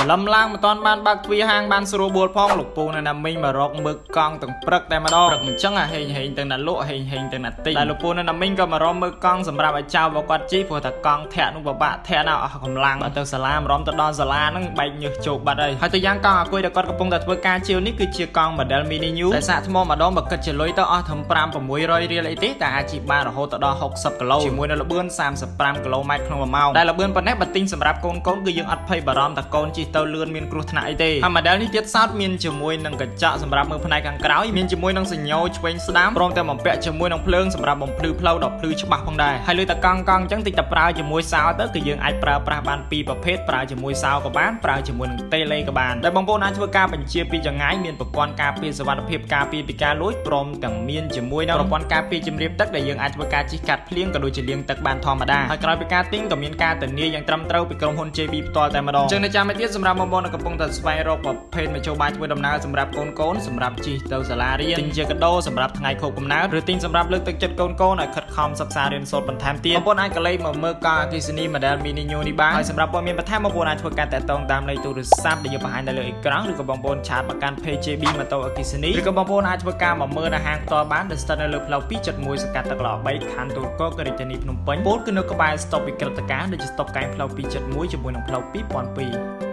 ព្រលឹមឡើងមិនតាន់បានបើកទ្វារហាងបានស្រួលបួលផងលោកពូនៅណាមីងមករកមើលកង់ទាំងព្រឹកតែម្ដងព្រឹកអញ្ចឹងអាហេងហេងទាំងណាលក់ហេងហេងទាំងណាទិញតែលោកពូនៅណាមីងក៏មករកមើលកង់សម្រាប់ឲ្យចៅរបស់គាត់ជិះព្រោះតែកង់ធាក់នោះពិបាកធាក់ណាស់អស់កម្លាំងបើទៅសាលាម្រំទៅដល់សាលាហ្នឹងបែកញើសជោគបាត់ហើយហើយទៅយ៉ាងកង់អាគុយដែលគាត់កំពុងតែធ្វើការជាវនេះគឺជាកង់ model Mini New តែសាកថ្មម្ដងបើគិតជាលុយទៅអស់ត្រឹម5 600រៀលអីទេតែអាចជិះបានរហូតទៅដល់60គីឡូជាមួយនៅល្បឿន35គីឡូម៉ែត្រក្នុង1ម៉ោងតែល្បឿនប៉ុណ្ណេះបើទិញសម្រាប់កូនកូនគឺយើងអត់ភ័យបារម្ភតែកូនជិះទៅលឿនមានគ្រោះថ្នាក់អីទេហើយ model នេះទៀតសោតមានជាមួយនឹងកញ្ចក់សម្រាប់មើលផ្នែកខាងក្រោយមានជាមួយនឹងសញ្ញោឆ្វេងស្ដាំព្រមទាំងបំពាក់ជាមួយនឹងភ្លើងសម្រាប់បំភ្លឺផ្លូវដ៏ភ្លឺច្បាស់ផងដែរហើយលើតកង់កង់អញ្ចឹងតិចតែប្រើជាមួយសោទៅគឺយើងអាចប្រើប្រាស់បានពីរប្រភេទប្រើជាមួយសោក៏បានប្រើជាមួយនឹងតេឡេក៏បានដែលបងប្អូនអាចធ្វើការបញ្ជាពីចង្ងាយមានប្រព័ន្ធការពារសុវត្ថិភាពការពារពីការលួចព្រមទាំងមានជាមួយនឹងប្រព័ន្ធការពារជំរាបទឹកដែលយើងអាចធ្វើការជិះកាត់ភ្លៀងក៏ដូចជាលាងទឹកបានធម្មតាហើយក្រោយពីការទិញក៏មានការធានាយ៉ាងត្រឹមត្រូវពីក្រុមហ៊ុន JB ផ្ទាល់តែម្ដងអញ្ចឹងនៅចាំមួយទៀតសម្រាប់បងប្អូនដែលកំពុងតែស្វែងរកប្រភេទមធ្យោបាយធ្វើដំណើរសម្រាប់កូនកូនសម្រាប់ជិះទៅសាលារៀនទិញជាកាដូសម្រាប់ថ្ងៃខួបកំណើតឬទិញសម្រាប់លើកទឹកចិត្តកូនកូនឲ្យខិតខំសិក្សារៀនសូត្របន្ថែមទៀតបងប្អូនអាចក្រឡេកមកមើលកង់អគ្គិសនី model Mini New នេះបានហើយសម្រាប់ព័ត៌មានបន្ថែមបងប្អូនអាចធ្វើការតាក់ទងតាមលេខទូរស័ព្ទដែលយើងបង្ហាញនៅលើអេក្រង់ឬក៏បងប្អូន chat មកកាន់ page JB ម៉ូតូអគ្គិសនីឬក៏បងប្អូនអាចធ្វើការមកមើលនៅហាងផ្ទាល់បានដែលស្ថិតនៅលើផ្លូវ271សង្កាត់ទឹកល្អ3ខណ្ឌទួលគោករាជធានីភ្នំពេញពោលគឺនៅក្បែរស្តុបវិក្រិតការដូចជាស្តុបកែងផ្លូវ271ជាមួយនឹងផ្លូវ2002។